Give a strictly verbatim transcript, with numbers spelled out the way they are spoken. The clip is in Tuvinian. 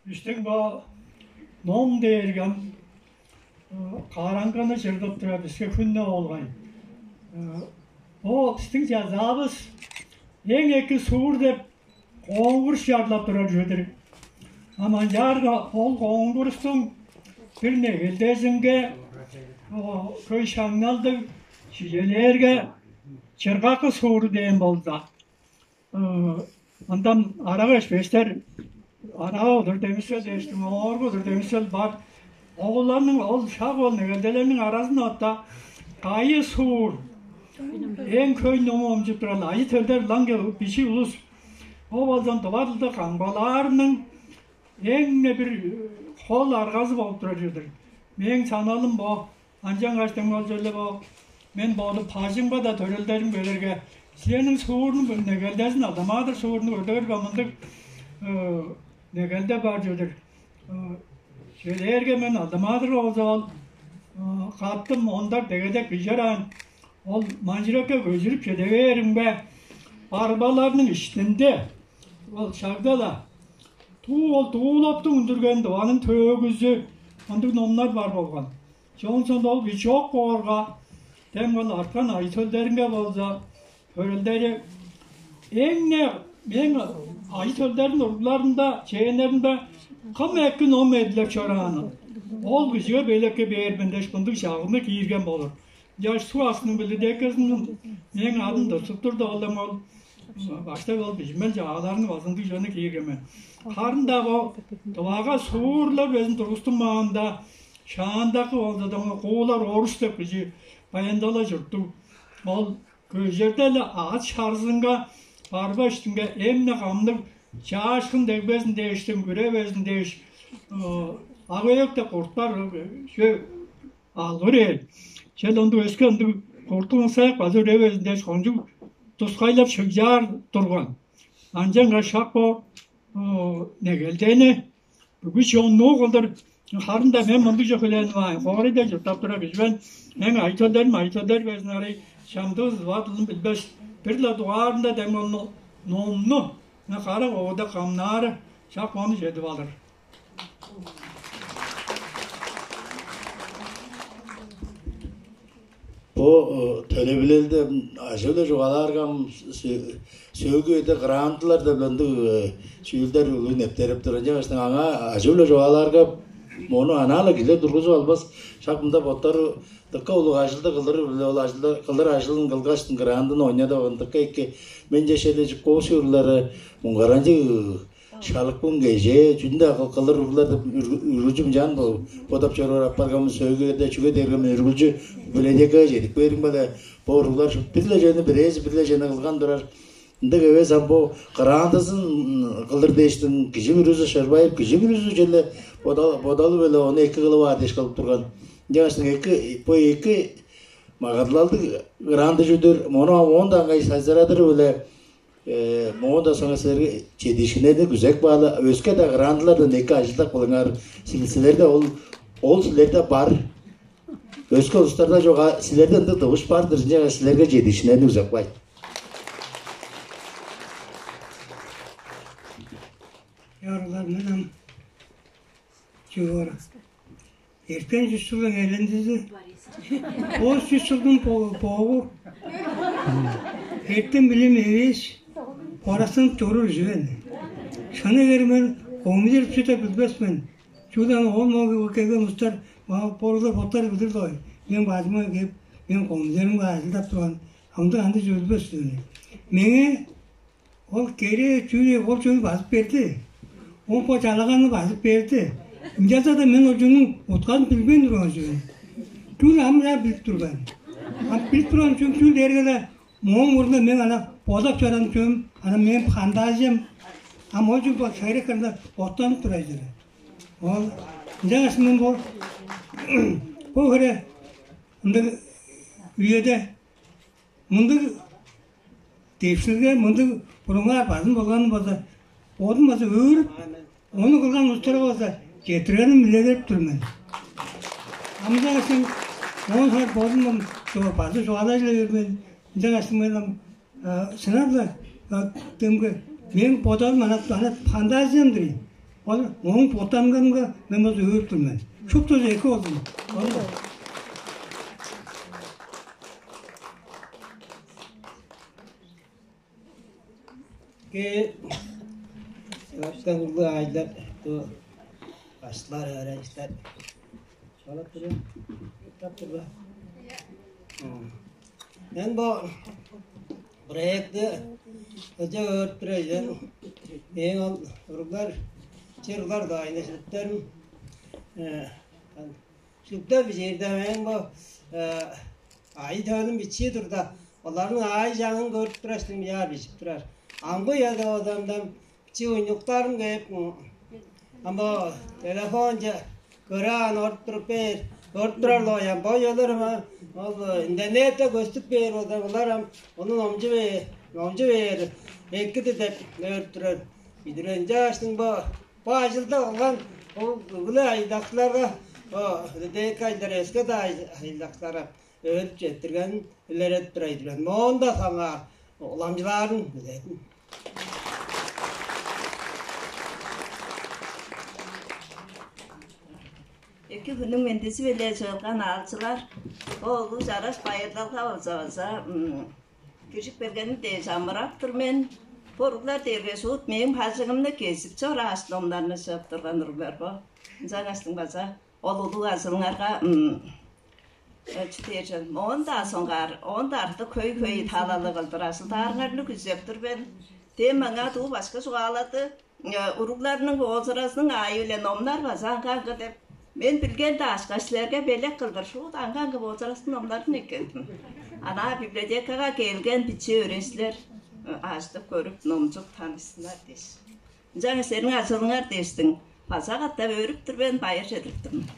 Бистиң бо ном дээрге ам караңгыны чырыдып турар, биске хүннү болгай. Бо бистиң чазаавыс «Эң эки суур» деп конкурс чарлап турар чүве-дир. Ам ынчаарга ол конкурстуң бир негелдезинге хөй шаңналдыг чижелээрге, чыргакы сууру дээн болза, ындан арага ишпестер, арага удур демисел дээштиң, ооргу удур демисел бар. Огларның ол шак ол негелделерниң аразында отта кайы суур эң хөй ному омчуп турар, айы төлдер ылаңгыя бичии улус. Ол болза тыва дылды камгалаарының эң-не бир хол аргазы болуп турар чүве-дир. Мээң саналым бо. Ынчангаш дем ол черле бо мен бодум бажыңга-даа төрелдерим келерге, силерниң суурнуң негелдезин, Алдан-Маадыр суурну көрдүрер ба мындыг негелде бар чүве-дир. Чүге дээрге мен Алдан-Маадыр болза ол каттым ондар дегедек бижер аан, ол манчыракка көжүрүп чеде бээримге, барбаларның иштинде ол шагда-ла туу ол дуулаптың үндүрген дываның төөгүзү, ындыг номнар бар болган. Чонсон ол кижи чок боорга, дем ол арткан айы-төлдеринге болза, төрелдери эң-не мээң айы-төлдерниң уругларында, чээннеринде кым эки ном эдилеп чораанын, ол кижиге белекке бээр мен дээш, мындыг чагыгны киирген болур. Чаш суг астының библиотеказының мээң адым тыртып турда, ол эм ол баштай ол бижимел чагааларны базындыг чонну киирген мен. Харын-даа бо дывага суурлар безин тургустунмаанда, шаандакы болза-даа куулар орус деп кижи баяндала чурттуг. Ол көжерде-ле аът шарызынга барбаштынга эмне камныг чаашкын дегбезин дээштиң, үревезин дээш, агыйык деп куртпар чүве алгыр ээл. Чел ындыг өске ындыг куртуң саяк база үревезин дээш, кончуг тускайлап шыгжаар турган. Ынчангаш шак бо негелдени бүгү чоннуу кылдыр, харын-даа мен мындыг чок үлээнип аайн, хоорайда чурттап тура биживен, эң айтылдарым айтылдар безин арай чамдыызы бадылын билбес, бир-ла дугаарында демонну номну на кара ода камнаары шак ону чедип алыр. Бо төлевилелде ажыы-биле чугаалаарга, сөөгү эде грантылар деп ындыг чүүлдер улуу нептерип тур. Ынчангаш аңаа ажыы-биле чугаалаарга, мону анаа-ла киле тургузуп албас, шак мында боттары дыка улуг ажылды кылдыры-биле ол ажылды кылдыр ажылын кылгаштың грантын ойнадып, ындыкка эки мен чешеде чуп коосурлары муңгаранчыг шалыпкын кежээ чүнү-даа кылыр уруглар деп үргүлчү мынчаан бодап чоруур апарган сөөгү эде чүге дээрге мен үргүлчү библиотекага чедип кээрим-биле бо уруглар бир-ле чүвени бирээзи бир-ле чүвени кылган турар. Ындыг эвес ам бо кыраандызын кылыр дээштиң кижи бүрүзү шырбайып кижи бүрүзү черле бодалы-биле ону эки кылып аар дээш кылып турган. Ынчангаш эки бо эки магадылалдыг кыраанды чүдүр мону ам оон-даа ыңай сайзырадыры-биле Моон-даа соңга силерге чедиишкиннерни күзеп каалы, өске-даа грантылардан эки ажылдап кылыңар. Силерде ол ол силерде бар. Өске улустарда чок, силерде ындыг дывыш бар-дыр, ынчангаш силерге чедиишкиннерни күзеп каайн. Ярлар мен ам чыгыр. Эрткен чүс чылдың элендизи, бо чүс чылдың боогу, эртен билим эвээш, борастанып чоруур чүвен. Шаны кээрмен коммунизм чүве билбес мен. Чүгле ол моон келген улустар боруулар боттары билир дой. Мен бажыма кээп, мен коммунизмге ажылдап турган. Ындыг андыг чүве билбес мен. Меңээ Ол керээ чүрээ ол чүнү базып берди. Ол бо чалаганы базып берди. Ынчалза-даа мен ол чүнүң утканын билбейн турган чүве. Чүл ам-даа билип турган. Ам билип турган чүвем чүл дээрге-ле мооң мурнунда мен ана бодап чораан чүвем, ана мен фантазиям. Ам ол чүл бо сайрак кырында боттанып турар чүве. Ол ынчангаш мен бо бо хире ындыг үеде Мындыг девшилге, мындыг бурунгаар базым болганы болза, бодум база өөрүп, ону кылган улустарга база четтиргенин илередип тур мен. Амзаашың оон хар бодум база чугаалажы берген. Ынчангаш мен ам шынап-ла демге мен бодалым ана ана фантазиям-дыр ийин. Ол оң боттанганга мен болза өөрүп тур мен. Шупту эки болзун. Ол Ке сыгыптан улуг аайлар, бу башкылар, өөреникчилер. Чугаалап тур, таптыр ба? Мен бо проектти ылча өөрүп тур эвен. Эң ол уруглар, чырлар да айнашылыптарым. Шүглер бижээрде мен бо айы төөнүн бичии турда, оларның аай чаңын көрүп тураштың бияр бижип турар. Амгы ыяда одандан чи уйнуктарым кээп, ам бо телефонче көрөөн оруп туруп бээр, көрүп турар лоян бо чолор ама ол интернетте көстүп бээр болза, булар ам ону номчу бээр, номчу бээр экиди деп өөрүп турар. Бидир ынчааштың бо бо ажылда кылган ол бүгүле айылдакчыларга, бо ДК айылдар эске-даа айылдакчыларга өөрүп четтиргенин илередип турар ийдир мен. Моон-даа саңаар уламчылаарын биледим. Эки хүннүң мендизи-биле чыылган аалчылар, бо улуг чараш байырлалга болза база киржип келгени дээш амырап тур мен. Бо уруглар дээрге шуут мээң бажыңымны кезип чорааш, номнарны чыып турган уруглар бо. Ынчангаштың база ол улуг ажылыңарга чү дээр чүвел, оон-даа соңгаар, оон-даа артык хөй-хөй талалыг кылдыр ажылдаарыңарны күзеп тур мен. Дем маңаа дуу башкы чугаалады. Уругларның оозуразының аайы-биле номнар база аңгы-аңгы деп. Мен билген даашка силерге белек кылдыр шуут аңгы-аңгы оозуразының номнарын эккелдим. Анаа библиотекага келген бичии өөреникчилер ааждып көрүп, номчуп таныштынар дээш. Ынчангаш силерниң ажылыңар дээштиң база катап өөрүп тур мен, байыр чедирип тур мен.